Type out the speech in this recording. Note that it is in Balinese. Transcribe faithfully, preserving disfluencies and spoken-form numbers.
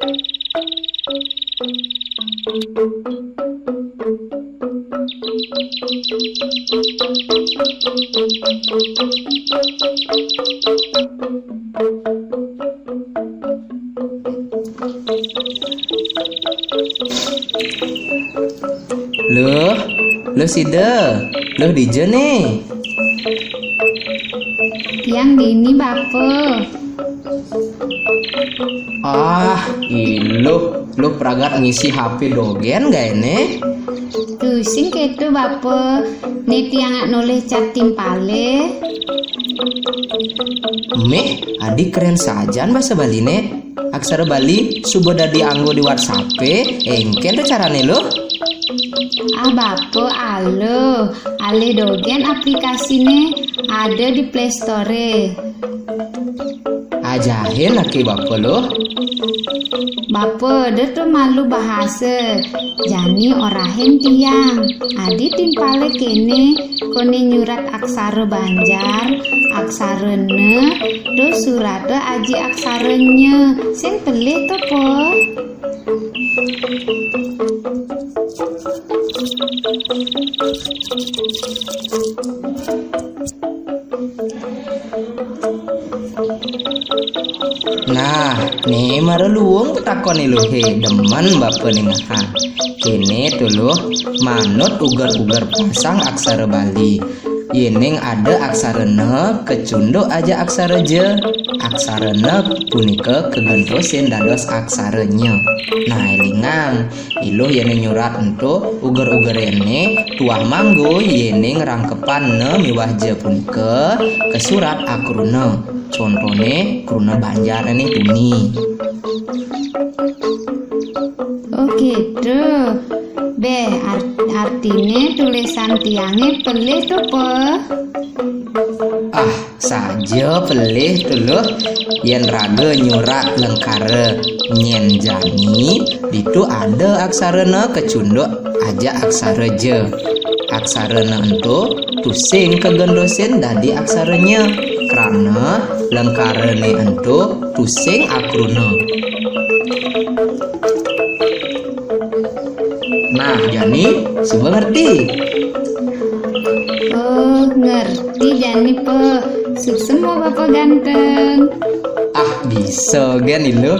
Luh, luh sida, luh dija né? Tiang dini, Bapa. Ah, iluh, luh pragat ngisi H P dogén gaéné? Tusing kéto, Bapa, né tiang nolih cat timpalé. Méh, adi kerén sajan basa Baliné. Aksara Bali suba dadi anggo di WhatsApp-é, éngkén to carané, Luh? Ah, Bapa, aluh, alih dogén aplikasiné, ada di Play Store-é. Ajahin aké Bapa, Luh. Bapa, da to malu bahasa, jani orahin tiang. Adi timpalé kéné, koné nyurat aksara Banjar, aksara na, to surata aji aksara nya. Sing pelih to, Pa? Nah, né mara luung pitakoné Luhé, demen Bapa ningehang. Kéné to, Luh, manut uger-uger pasang aksara Bali. Yéning ada aksara na kacunduk ajak aksara ja, aksara na punika kagentosin dados aksara nya. Nah, élingang, Iluh yén nyurat ento uger-ugeréné tuah manggo yéning rangkepan na miwah ja punika kasurat akruna. Contoné kruna Banjar né tuni. Oh, gitu. Béh, ar-, artiné tulisan tiangé pelih to, Pa? Ah, saja pelih to, Luh. Yén raga nyurat lengkara nyén jani, ditu ada aksara na kacunduk ajak aksara ja. Aksara na ento tusing kagentosin dadi aksara nya, krana lengkarané ento tusing akruna. Nah, jani suba ngerti. Oh, ngerti jani, Pa. Suksma, Bapa ganteng. Ah, bisa gén Iluh.